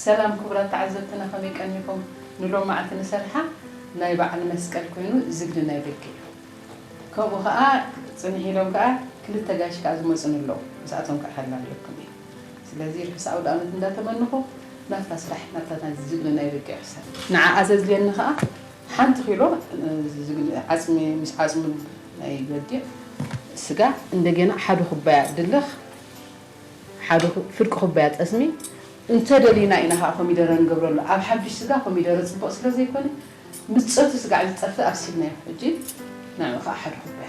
ሰላም ክቡራት ተዓዘብትና፣ ከመይ ቀኒኹም? ንሎማዓንቲ ንሰርሓ ናይ በዓል መስቀል ኮይኑ ዝግኒ ናይ በጊዕ እዩ። ከምኡ ኸዓ ጽንሕ ኢሎም ከኣ ክልተ ጋሽ ከኣ ዝመጹኒ ኣለዉ። ምስኣቶም ከኣ ክላገበኩም እየ። ስለዚ ርሑስ ኣውደ ኣመት እንዳተመንኹ ናብታ ስራሕ፣ ናብታ ናይ ዝግኒ ናይ በጊዕ ክሳብ ንዓኣ ዘድልየኒ ኸኣ ሓንቲ ኪሎ፣ እ፣ ዝግኒ ዓጽሚ፣ ምስ ዓጽሙ ናይ በጊዕ ስጋ፣ እንደገና ሓደ ኩባያ ድልኽ፣ ሓደ ኩ-፣ ፍርቂ ኩባያ ጠስሚ፣ እንተደሊና ኢና ኸዓ ኮሚደረ ንገብረሉ። ኣብ ሓዱሽ ስጋ ኮሚደረ ጽቡቕ ስለ ዘይኮነ፣ ምጸቱ ስጋዕ ዝጠፍእ ኣብሲልናዮ። ሕጂ ንዕኡ ኸዓ ሓደ ኩባያ።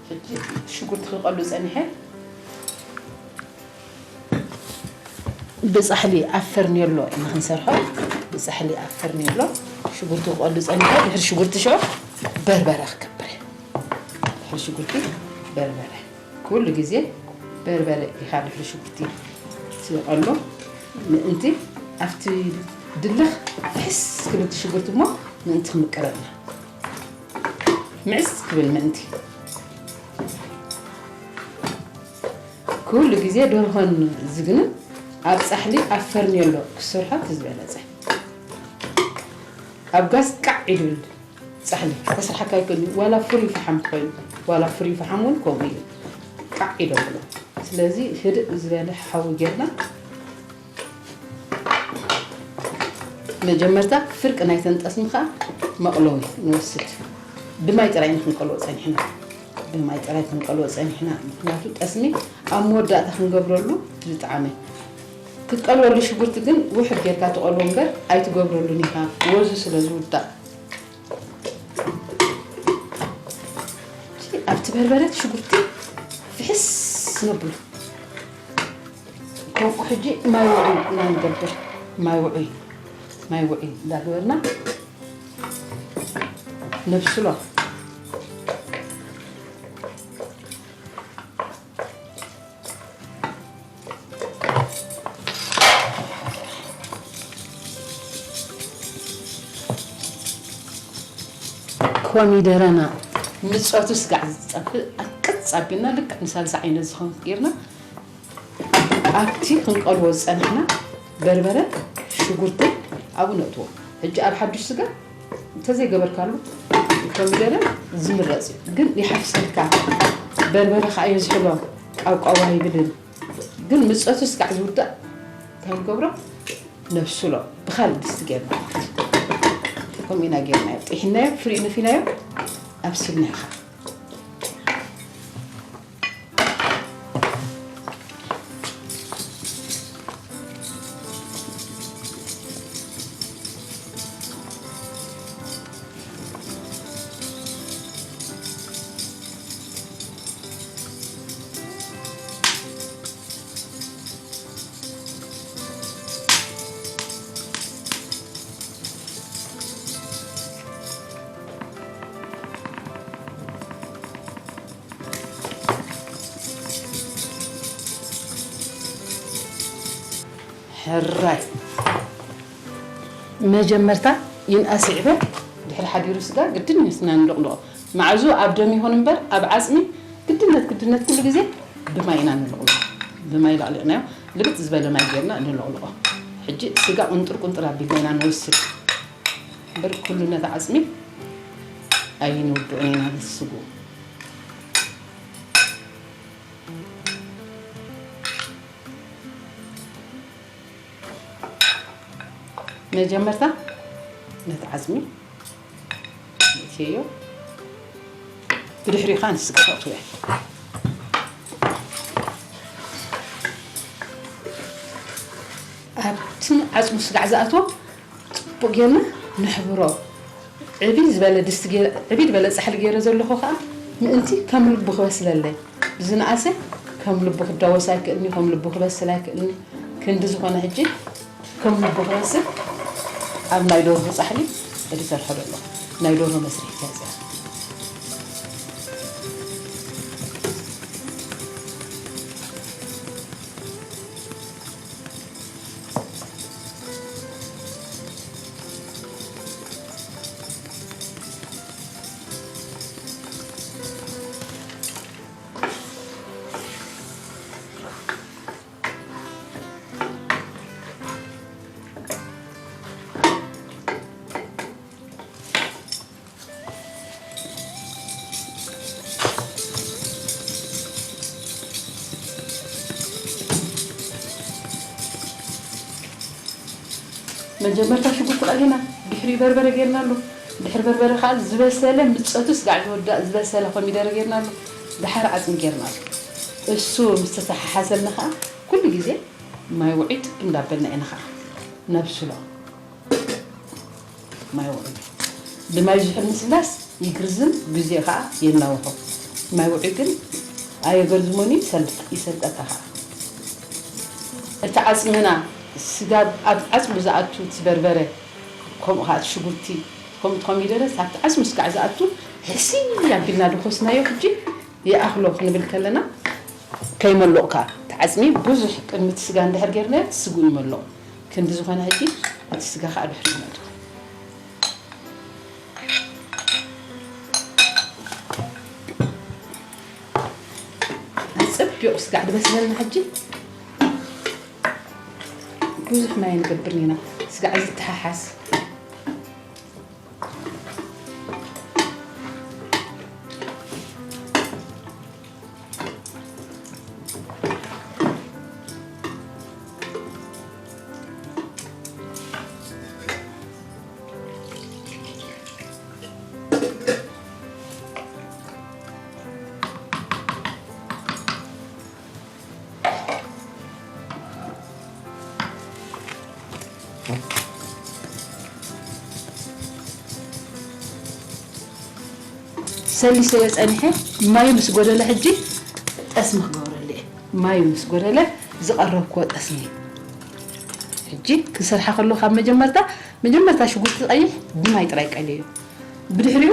ሕጂ ሽጉርቲ ክቐሉ ጸኒሐ። ብጻሕሊ ኣብ ፈርኔሎ ኢና ክንሰርሖ። ብጻሕሊ ኣብ ፈርኔሎ ሽጉርቲ ክቐሉ ጸኒሐ። ድሕሪ ሽጉርቲ ሽዑ በርበረ ክገብር እየ። ድሕሪ ሽጉርቲ በርበረ። ኩሉ ግዜ በርበረ ኢኻ ድሕሪ ሽጉርቲ ትቐሎ። ምእንቲ ኣብቲ ድልኽ ፍሕስ ክብል እቲ ሽጉርቲ እሞ ምእንቲ ክምቀረልና። ምዕስ ክብል ምእንቲ። ኩሉ ግዜ ደርሆን ዝግንን ኣብ ጻሕሊ ኣብ ፈርኔሎ ክሰርሖ እቲ ዝበለጸ። ኣብ ጋዝ ቃዕ ኢሉ ጻሕሊ ከስርሓካ ይክእል እዩ። ዋላ ፍሩይ ፈሓም ኮይኑ፣ ዋላ ፍሩይ ፈሓም እውን ከምኡ እዩ። ቃዕ ኢሎ ብሎ። ስለዚ ህድእ ዝበለ ሓዊ ጌርና መጀመርታ ፍርቂ ናይተን ጠስሚ ኸዓ መቕለዊ ንወስድ። ብማይ ጥራይ ኢና ክንቀልዎ ጸኒሕና። ብማይ ጥራይ ክንቀልዎ ጸኒሕና። ምኽንያቱ ጠስሚ ኣብ መወዳእታ ክንገብረሉ ዝጠዓመ። ክትቀልወሉ ሽጉርቲ ግን ውሑድ ጌርካ ትቐልዎ እምበር ኣይትገብረሉን ኢኻ፣ ወዙ ስለ ዝውዳእ። ኣብቲ በርበረ ሽጉርቲ ፍሕስ ነብሎ። ከምኡ ሕጂ ማይ ውዑይ ኢና ንገብር። ማይ ውዑይ፣ ማይ ውዑይ እንዳገበርና ነብስሎ። ኮሚደረና ምጸቱ ስጋዕ ዝጠፍእ ኣቅጽ ኣቢልና ልክዕ ንሳልሳ ዓይነት ዝኸውን ጌርና ኣብቲ ክንቀልዎ ዝጸናሕና በርበረ ሽጉርትን ኣብኡ ነእትዎ። ሕጂ ኣብ ሓዱሽ ስጋ እንተዘይገበርካሉ ኮሚደረ ዝምረጽ እዩ፣ ግን ይሓፍሰልካ። በርበረ ከኣ የዝሕሎ፣ ቃውቃው ኣይብልን። ግን ምጸቱ ስጋዕ ዝውዳእ እንታይ ንገብሮ? ነብስሎ ብኻልእ ድስቲ ጌርና ማለት እዩ። ከምኡ ኢና ጌርናዮ፣ ጥሒናዮ፣ ፍሪኡ ነፊናዮ፣ ኣብሲልናዮ ኸዓ። ሕራይ መጀመርታ ይንኣስ ይዕበ፣ ድሕሪ ሓዲሩ ስጋ ግድን እዩ ስና ንልቕልቖ። መዓዙ ኣብ ደም ይኹን እምበር ኣብ ዓጽሚ ግድነት፣ ግድነት ኩሉ ግዜ ብማይ ኢና ንልቕልቖ። ብማይ ለቕሊቕናዮ፣ ልብጥ ዝበለ ማይ ጌርና ንልቕልቖ። ሕጂ ስጋ ቁንጥር ቁንጥር ኣቢልና ኢና ንወስድ። እምበር ኩሉ ነቲ ዓጽሚ ኣይንውድኦን ኢና ነቲ ስግኡ። መጀመርታ ነቲ ዓጽሚ እትየዮ፣ ብድሕሪኡ ኸኣ ንስጋ ተእትዎ። ኣብቲ ዓጽሙ ስጋዕ ዝኣትዎ ጽቡቕ ጌርና ንሕብሮ። ዕብይ ዝበለ ድስቲ ገይረ፣ ዕብይ ዝበለ ጻሕሊ ገይረ ዘለኹ ኸኣ ምእንቲ ከም ልቡ ክበስለለይ። ብዝነኣሰ ከም ልቡ ክዳወስ ኣይክእልኒ፣ ከም ልቡ ክበስል ኣይክእልኒ። ክንዲ ዝኾነ ሕጂ ከም ልቡ ክበስል ኣብ ናይ ደርሆ ጻሕሊ እሰርሖ ዘለኹ። ናይ ደርሆ መስርሒት እያ እዚኣ። መጀመርታ ሽጉርቲ ቀሊና፣ ድሕሪኡ በርበረ ጌርናሉ። ድሕሪ በርበረ ከኣ ዝበሰለ ምጸቱ ስጋዕ ዝወዳእ ዝበሰለ ኮሚደረ ጌርናሉ። ደሓር ዓጽሚ ጌርናሉ። እሱ ምስ ተተሓሓዘልና ከኣ ኩሉ ግዜ ማይ ውዒጥ እንዳበልና ኢና ከኣ ነብስሎ። ማይ ውዒጥ ብማይ ዝሑል ምስላስ ይግርዝም፣ ግዜ ከኣ የናውሖ። ማይ ውዒጥ ግን ኣየገርዝሞን እዩ፣ ይሰልጥ-፣ ይሰልጠካ ከኣ። እቲ ዓጽምና ስጋ ኣብ ዓጽሙ ዝኣቱ እቲ በርበረ፣ ከምኡ ከኣ እቲ ሽጉርቲ፣ ከምኡ እቲ ኮሚደረ ኣብቲ ዓጽሙ ስጋዕ ዝኣቱ ሕስይ ኣቢልና ድኾስናዮ። ሕጂ ይኣኽሎ ክንብል ከለና ከይመሎቕ ከኣ እቲ ዓጽሚ ብዙሕ ቅድሚ እቲ ስጋ እንድሕር ጌርናዮ እቲ ስግኡ ይመሎቕ። ክንዲ ዝኾነ ሕጂ እቲ ስጋ ከኣ ድሕሪ ይመልኦ። ጽቢቕ ስጋዕ ዝበስለልና ሕጂ ብዙሕ ማይ ንገብር ኢና። ስጋዕ ዝተሓሓዝ። ሰሊሰዮ ጸኒሐ። ማዩ ምስ ጎደለ ሕጂ ጠስሚ ክገብረሉ እየ። ማዩ ምስ ጎደለ ዝቐረብክዎ ጠስሚ ሕጂ ክሰርሓ ከሎ ካብ መጀመርታ፣ መጀመርታ ሽጉርቲ ቀይሕ ብማይ ጥራይ ቀልዮ። ብድሕሪኡ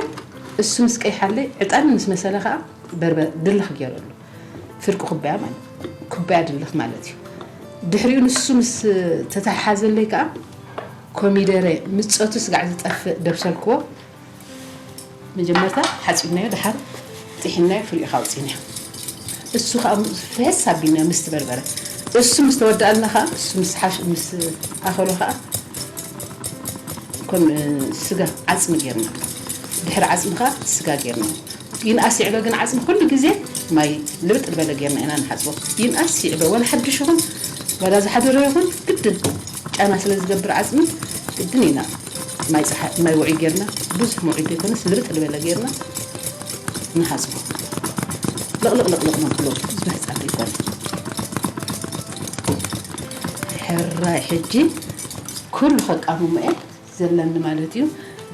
እሱ ምስ ቀይሓለይ፣ ዕጣን ምስ መሰለ ከኣ በርበ-፣ ድልኽ ገይረሉ። ፍርቂ ኩባያ ማለት፣ ኩባያ ድልኽ ማለት እዩ። ድሕሪኡ ንሱ ምስ ተተሓሓዘለይ ከኣ ኮሚደረ ምጸቱ ስጋዕ ዝጠፍእ ደብሰልክዎ። መጀመርታ ሓጺብናዮ፣ ደሓር ጥሒናዮ፣ ፍሪኡ ከኣ ኣውጺእናዮ። እሱ ከኣ ፍሕስ ኣቢልና ምስቲ በርበረ። እሱ ምስ ተወድኣልና ከኣ፣ እሱ ምስ ሓሽ-፣ ምስ ኣኸሎ ከኣ፣ ከም ስጋ ዓጽሚ ጌርና። ድሕሪ ዓጽሚ ከኣ ስጋ ጌርና። ይንኣስ ይዕበ ግን ዓጽሚ ኩሉ ግዜ ማይ ልብጥ ዝበለ ጌርና ኢና ንሓጽቦ። ይንኣስ ይዕበ፣ ወላ ሓድሽ ይኹን፣ ወላ ዝሓደረ ይኹን፣ ግድን ጨና ስለ ዝገብር ዓጽሚ ግድን ኢና ማይ ጸሓ-፣ ማይ ውዑይ ጌርና፣ ብዙሕ ውዑይ ዘይኮነስ ልብጥ ዝበለ ጌርና ንሓጽቦ። ልቕልቕ ልቕልቕ ነብሎ፣ ብዙሕ ጻዕቂ ይኮነ። ሕራይ ሕጂ ኩሉ ከቃምሞ እየ ዘለኒ ማለት እዩ።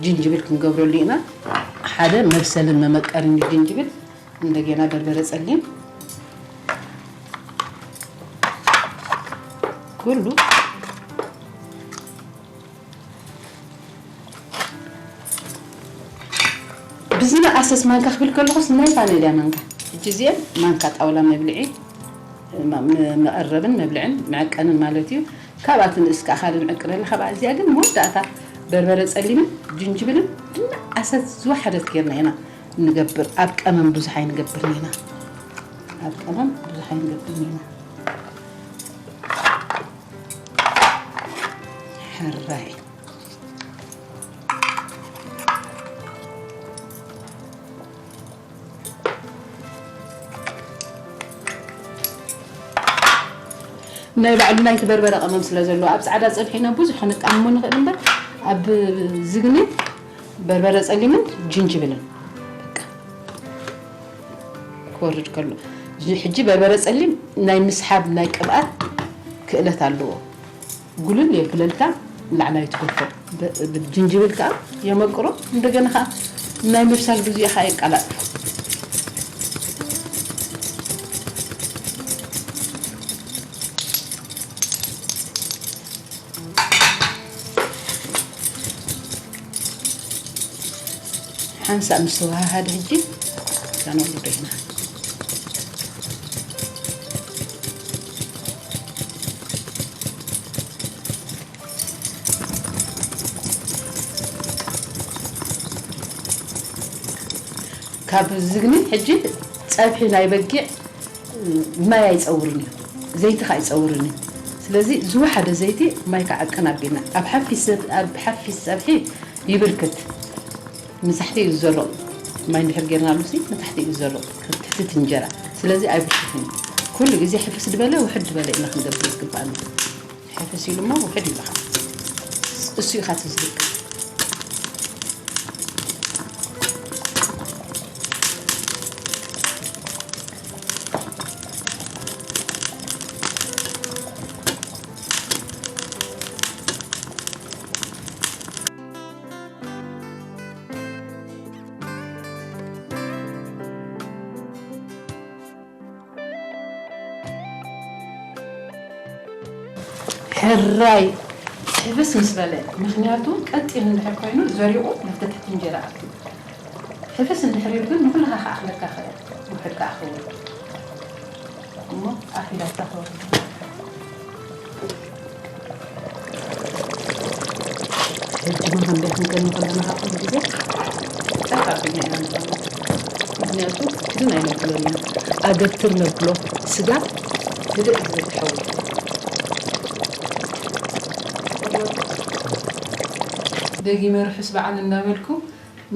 ጅንጅብል ክንገብረሉ ኢና። ሓደ መብሰልን መመቀርን እዩ ጅንጅብል። እንደገና በርበረ ጸሊም ኩሉ ብዝነኣሰስ ማንካ ክብል ከለኹስ ናይ ፋነልያ ማንካ። ሕጂ እዚአን ማንካ ጣውላ መብልዒ፣ ማ-፣ ም-፣ መቐረብን መብልዕን መዐቀንን ማለት እዩ። ካብኣ ትንእስ ከኣ ካልእ ንዕቅን ኣለና። ካብኣ እዚኣ ግን መወዳእታ በርበረ ጸሊምን ጅንጅብልን ዝነኣሰት ዝወሓደት ጌርና ኢና ንገብር። ኣብ ቀመም ብዙሕ ኣይንገብርን ኢና። ኣብ ቀመም ብዙሕ ኣይንገብርን ኢና። ሕራይ። ናይ ባዕሉ ናይቲ በርበረ ቀመም ስለ ዘለዎ፣ ኣብ ጻዕዳ ጸብሒ ኢና ብዙሕ ክንቃመሞ ንኽእል እምበር፣ ኣብ ዝግኒ በርበረ ጸሊምን ጅንጅብልን በቃ ክወርድ ከሎ፣ ሕጂ በርበረ ጸሊም ናይ ምስሓብ ናይ ቅብኣት ክእለት ኣለዎ። ጉልል የብለልካ፣ ላዕላዊ ትገፎ። ብ-፣ ብ-፣ ጅንጅብል ከኣ የመቅሮ፣ እንደገና ከኣ ናይ ምብሳል ግዜኡ ከኣ የቀላጥፎ። ሓንሳእ ምስ ተወሃሃደ ሕጂ ከነውርዶ ኢና። ካብ ዝግኒ ሕጂ ጸብሒ ናይ በጊዕ ማይ ኣይጸውርን እዩ፣ ዘይቲ ከኣ ኣይጸውርን እዩ። ስለዚ ዝወሓደ ዘይቲ ማይ ክዓቅን ኣቢልና ኣብ ሓፊስ ዘብ-፣ ኣብ ሓፊስ ጸብሒ ይብርክት። ንታሕቲ እዩ ዝዘርቕ። ማይ እንድሕር ጌርናሉሲ ንታሕቲ እዩ ዝዘርቕ፣ ካብ ትሕቲ እቲ እንጀራ። ስለዚ ኣይብርክትን እዩ። ኩሉ ግዜ ሕፍስ ዝበለ ውሕድ ዝበለ ኢና ክንገብር ዝግብኣና። ሕፍስ ኢሉ እሞ ውሕድ ይብልኻ። እሱ ኢኻ እቲ ዝልክም። ሕራይ ሕፍስ ምስ በለ፣ ምኽንያቱ ቀጢን እንድሕር ኮይኑ ዘሪቑ ናብቲ ትሕቲ እንጀራ ኣትዩ። ሕፍስ እንድሕር ኢሉ ግን ንኹልኻ ክኣኽለካ ኽእል፣ ውሑድ ክኣኽል። እሞ ኣኺላታ ኸው። ሕጂ ማ ከም ደይ ክንከኒ ከለና ካብ ኩሉ ግዜ ጨካኩኛ ኢና ንኾን። ምኽንያቱ ክድን ኣይነብሎን ኢና። ኣገትር ነብሎ ስጋ ህድእ ዝበል ትሐውል። ደጊመ ርሑስ በዓል እናበልኩ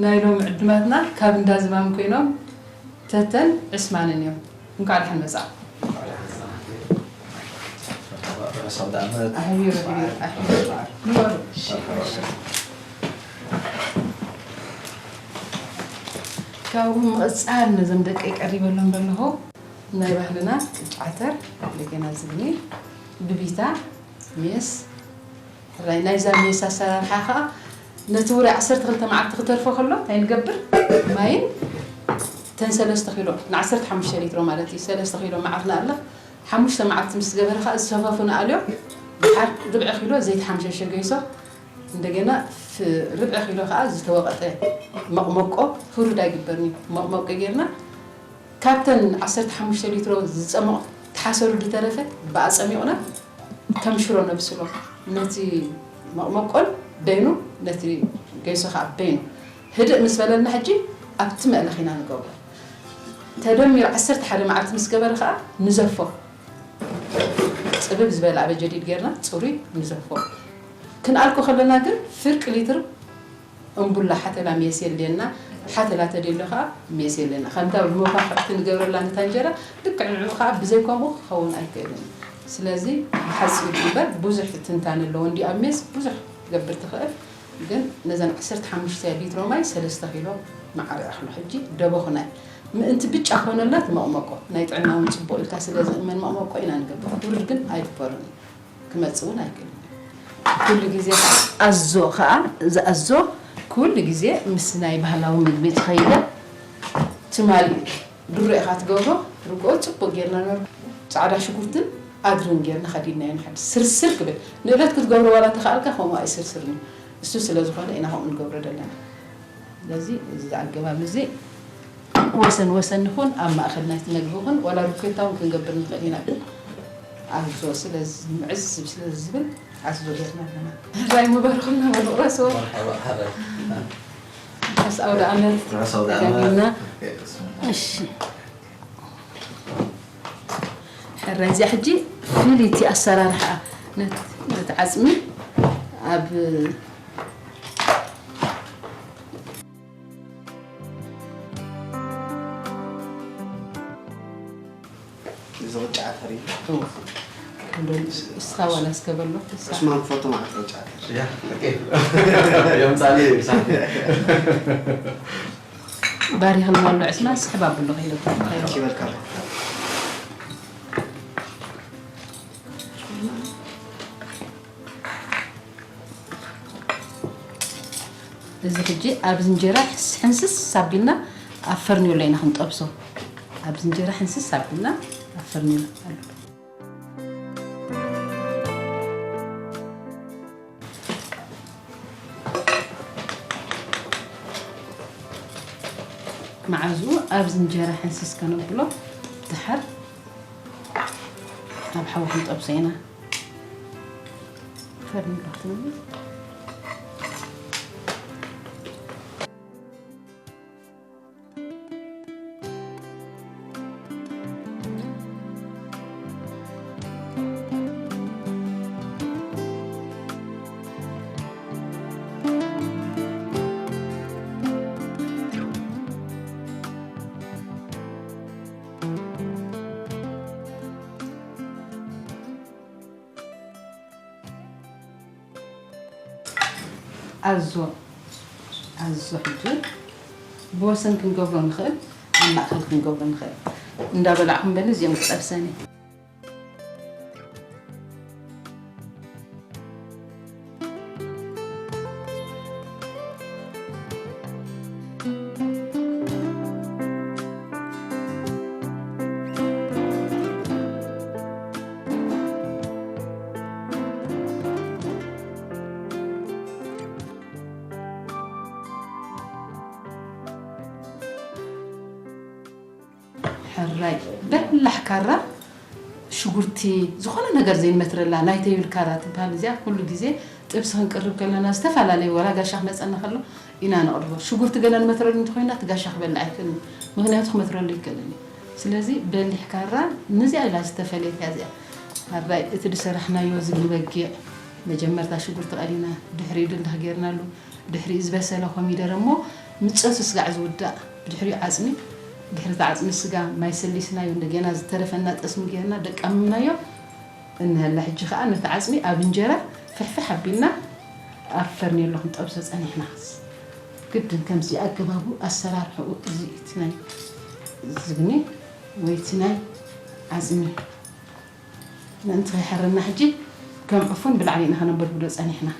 ናይ ሎም ዕድማትና ካብ እንዳ ዝማም ኮይኖም ተተን ዕስማንን እዮም። እንኳዕ ደሓን መጻ። ኣሕቢሩ፣ ኣሕቢሩ፣ ኣሕቢሩ። ንበሩ። እሺ፣ እሺ። ካብኡ ምቕጻል ነዞም ደቀይ ቀሪበሎም ዘለኹ ናይ ባህልና ቅጫ ዓተር፣ እንደገና ዝብኒ፣ ብቢታ፣ ሜስ፣ ሕራይ ናይዛ ሜስ ኣሰራርሓ ኸኣ ነቲ ውራይ ዓሰርተ ክልተ መዓልቲ ክተርፎ ከሎ እንታይ ንገብር? ማይን ተን ሰለስተ ኪሎ፣ ን ዓሰርተ ሓሙሽተ ሊትሮ ማለት እዩ፣ ሰለስተ ኪሎ መዓር ንኣልኽ፣ ሓሙሽተ መዓልቲ ምስ ገበረ ኸኣ ዝሰፈፉ ንኣልዮ፣ ድሓር ርብዒ ኪሎ ዘይቲ ሓምሸሸ ገይሶ፣ እንደገና ፍ-፣ ርብዒ ኪሎ ኸኣ ዝተወቐጠ መቕመቆ፣ ህሩድ ኣይግበርን እዩ፣ መቕመቆ ጌርና ካብተን ዓሰርተ ሓሙሽተ ሊትሮ ዝጸመቕ ተሓሰሩ ዝተረፈ ብኣጸሚቕና ከም ሽሮ ነብስሎ። ነቲ መቕመቆን በይኑ፣ ነቲ ገይሶ ኸዓ በይኑ። ህድእ ምስ በለልና ሕጂ ኣብቲ መእለኽ ኢና ንገብሮ። ተደሚሩ ዓሰርተ ሓደ መዓልቲ ምስ ገበረ ኸዓ ንዘፎ። ጽብብ ዝበለ ኣበ ጀዲድ ጌርና ጽሩይ ንዘፎ። ክንኣልኮ ከለና ግን ፍርቂ ሊትር እምቡላ ሓተላ ሜስ የድልየና። ሓተላ ተደልዮ ኸዓ ሜስ የድልየና። ከምታ መፋኽዕቲ ንገብረላ ነታ እንጀራ ልክዕ ንዕኡ ኸዓ ብዘይ ከምኡ ክኸውን ኣይክእልን እዩ። ስለዚ ብሓጺሩ እምበር ብዙሕ ትንታነ ኣለዎ። እንዲ ኣብ ሜስ ብዙሕ ትገብር ትኽእል፣ ግን ነዘን ዓሰርተ ሓሙሽተ ሊትሮ ማይ ሰለስተ ኪሎ መዓር ይኣኽሎ። ሕጂ ደበኹናይ ምእንቲ ብጫ ክኾነላ ትመቕመቆ ናይ ጥዕና እውን ጽቡቕ ኢልካ ስለ ዝእመን መቕመቆ ኢና ንገብር። ውርድ ግን ኣይግበርን እዩ። ክመጽእ እውን ኣይክእልን እዩ። ኩሉ ግዜ ከኣ ኣዞ ከኣ፣ እዚ ኣዞ ኩሉ ግዜ ምስ ናይ ባህላዊ ምግቢ ዝኸይደ ትማሊ ድሮ ኢኻ ትገብሮ፣ ርግኦ ጽቡቕ ጌርና ነር-፣ ጻዕዳ ሽጉርትን ኣድርን ጌርና ከዲድናዮ ንሓድር። ስርስር ክብል። ንእለት ክትገብሮ ዋላ እንተኸኣልካ፣ ከምኡ ኣይስርስርን እዩ። እሱ ስለ ዝኾነ ኢና ከምኡ ንገብሮ ዘለና። ስለዚ እዚ ኣገባብ እዚ ወሰን ወሰን ንኹን፣ ኣብ ማእከል ናይቲ መግቢ ኹን፣ ዋላ ሩኬታ እውን ክንገብር ንኽእል ኢና። ግን ኣዞ ስለ ዝምዕዝ ስለ ዝብል ኣዞ ጌርና ኣለና። ሕራይ ምበርኹም ነበሩ ቁረስዎ። መርሓባ፣ ሕራይ። ርሑስ ኣውደ ዓመት ርሑስ ኣውደ ዓመት። ደጋጊምና። እሺ። ሕራይ እዚኣ ሕጂ ፍልይቲ ኣሰራርሓ ነት-፣ ነቲ ዓጽሚ ኣብ እዚ ቅጫ ዓተር እዩ። እወ። እስኻ ዋላ እስከ በሎ፣ እስኻ። ዑስማን ክፈቱ ማለት ቅጫ ዓተር። ያ፣ ኦኬ። የምጻልይ እዩ፣ ሳሕቲ። ባሪኽልና ኣሎ ዑስማን፣ ስሕብ ኣብሎ ከይለኩም። ኪበልካ ኣሎ። እዚ ሕጂ ኣብዚ እንጀራ ሕስ-፣ ሕንስስ ኣቢልና ኣብ ፈርኒሎ ኢና ክንጠብሶ። ኣብዚ እንጀራ ሕንስስ ኣቢልና ኣብ ፈርኒሎ ኣሎ። መዓዝኡ ኣብዚ እንጀራ ሕንስስ ከነብሎ፣ ድሓር ኣብ ሓዊ ክንጠብሶ ኢና። ፈርኒሎ ክትነብር። ኣዞ ኣዞ ሕጂ ብወሰን ክንገብሮ ንኽእል፣ ኣብ ማእከል ክንገብሮ ንኽእል። እንዳበላዕኹም በሊ እዚኦም ክጠብሰኒ። ሕራይ በላሕ ካራ ሽጉርቲ ዝኾነ ነገር ዘይንመትረላ ናይ ቴብል ካራ ትበሃል። እዚኣ ኩሉ ግዜ ጥብሲ ክንቅርብ ከለና ዝተፈላለዩ ወላ ጋሻ ክመፀና ከሎ ኢና ነቕርቦ። ሽጉርቲ ገለ ንመትረሉ እንተኮይና እቲ ጋሻ ክበልዕ ኣይክእልን፣ ምክንያቱ ክመትረሉ ይክእልን እዩ። ስለዚ በሊሕ ካራ ንዚኣ ኢላ ዝተፈለየት እያ እዚኣ። ሕራይ እቲ ዝሰራሕናዮ ዝግኒ በጊዕ መጀመርታ ሽጉርቲ ቀሊና ድሕሪኡ ድልህ ገይርናሉ ድሕሪኡ ዝበሰለ ኮሚደረ እሞ ምጸቱ ስጋዕ ዝውዳእ ብድሕሪኡ ዓጽሚ ድሕሪ እቲ ዓጽሚ ስጋ ማይ ሰሊስናዮ እንደገና ዝተረፈና ጠስሚ ገይርና ደቃምምናዮ። እንሀላ ሕጂ ከኣ ነቲ ዓጽሚ ኣብ እንጀራ ፍሕፍሕ ኣቢልና ኣብ ፈርኔሎ ክንጠብሶ ጸኒሕና። ግድን ከምዚ ኣገባቡ ኣሰራርሕኡ እዚ እቲ ናይ ዝግኒ ወይ እቲ ናይ ዓጽሚ ምእንቲ ከይሓረና ሕጂ ከም ዕፉን ብላዕሊ ኢና ከነንበድብዶ ጸኒሕና።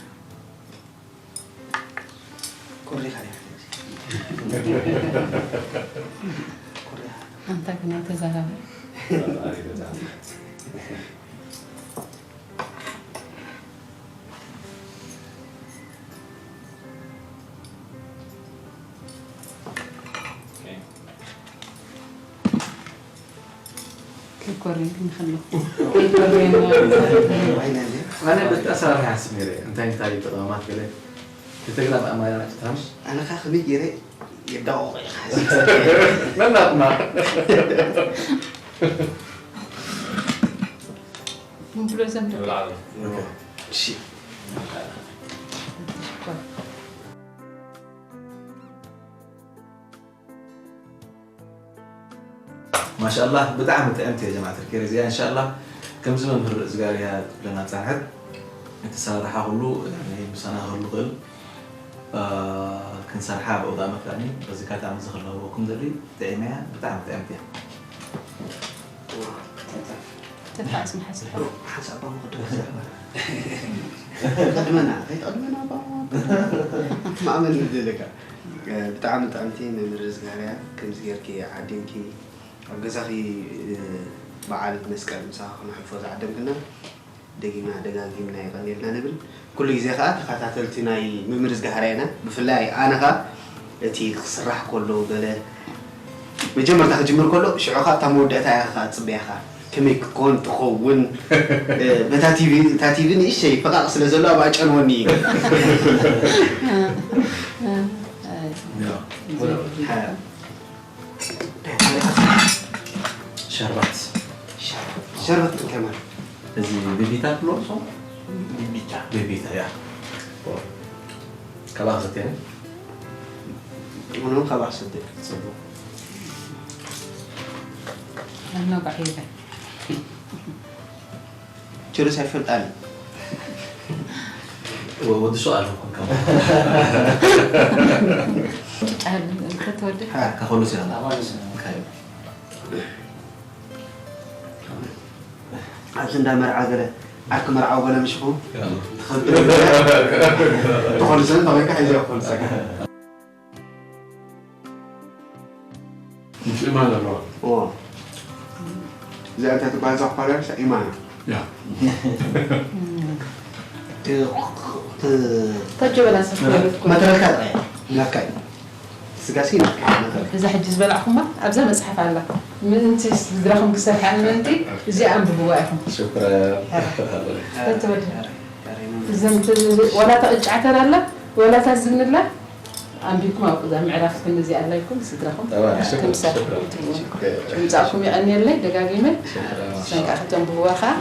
ቁሪኻ ዲኻ? ቁሪኻ። ኣንታ ግን ኣይተዛረበ። ከይኮርየኒ ከለኹ። ከይኮርየኒ። ኣነ በቲ ኣሰራርሓ ይሓስብ ነይረ። እንታይ እንታይ ተቐማማት ገለ ክተግራ ብኣማራጭ ትራምሽ። ኣነ ኸ ከመይ ገይረ የዳቕቖ ኢኻ ሓሲብ። መናትና ምን ብሎ ዘምር? ንብልዓሉ። እሺ። ማሻኣላህ ብጣዕሚ ጥዕምቲ እያ ጀማዓት ርኬር እዚኣ። እንሻኣላህ ከምዚ መምህር እዝጋብያ ትብለና ፃንሐት እቲ ሰራርሓ ኩሉ ያኒ ምሳና ክህሉ ክእል ክንሰርሓ ብኡ ዳኣ መካኒ በዚ ካታሚ እዚ ክለወኩም ዘሊ ጥዒመያ ብጣዕሚ ጥዕምቲ እያ። ተፋስ መሓዝ ሓሳብ ባሞ ክድረስ ቅድመና ከይትቐድመና ባሞ ማእመን ዝደለካ ብጣዕሚ ጥዕምቲ መምህር እዝጋብያ ከምዚ ጌርኪ ዓዲምኪ ኣብ ገዛኺ በዓል መስቀል ምሳኺ ክነሕልፎ ዝዓደምክና ደጊምና ደጋጊምና የቐንየልና ንብል። ኩሉ ግዜ ከኣ ተኸታተልቲ ናይ መምህር እዝጋብያ ኢና። ብፍላይ ኣነ ከኣ እቲ ክስራሕ ከሎ ገለ መጀመርታ ክጅምር ከሎ ሽዑ ከኣ እታ መወዳእታ እያ ከኣ ትጽበያ ከኣ ከመይ ክትኮን ትኸውን በታ ቲቪ እታ ቲቪ ንእሽተይ ፈቓቕ ስለ ዘሎ ኣብኣ ጨንወኒ እዩ። ሸርባት ሸርበት እንታይ ማለት እዚ ቢቢታ ትብሎ ንሶም ቢቢታ ቢቢታ ያ ካባክ ዘቴነ ምንም ካብ ኣሰደ ጽቡቅ ኣነባሒበ ችርስ ኣይፈልጣን ወዲ ሸው ኣለኩም ካብ ጫል ከተወደ ከኸሉ ሲና ኣብዚ እንዳ መርዓ ገለ ዓርኪ መርዓዊ ገለ ምሽኹ ተኾልሰን ተበይካ ሒዘ ይኾልሰካ ምስ ኢማን ኣለዋ እዚኣ እንታይ ትበሃል እዛ ኳላሪሳ ኢማና ያ ተጀበላ ሰብ መትረልካ ጥራይ ናካ እዩ ስጋሲ ናካ መትረልካ እዛ ሕጂ ዝበላዕኹማ ኣብዛ መፅሓፍ ኣላ ምእንቲ ስድራኹም ክሰርሓ ምእንቲ እዚኣ ኣንብብዋ ኢኹም ሽኩረን ተተወደ እዘን ዋላ ተቕጫዕተር ኣላ ዋላ ታዝብንላ ኣንቢብኩም ኣብ እዛ ምዕራፍ ክንዚ ኣላ ኢልኩም ስድራኹም ጠባና ሽኩረን ትምሳኹም ሽኩረን ትምጻእኩም የቐንየለይ ደጋጊመ ሰንካ ከተንብብዋ ከዓ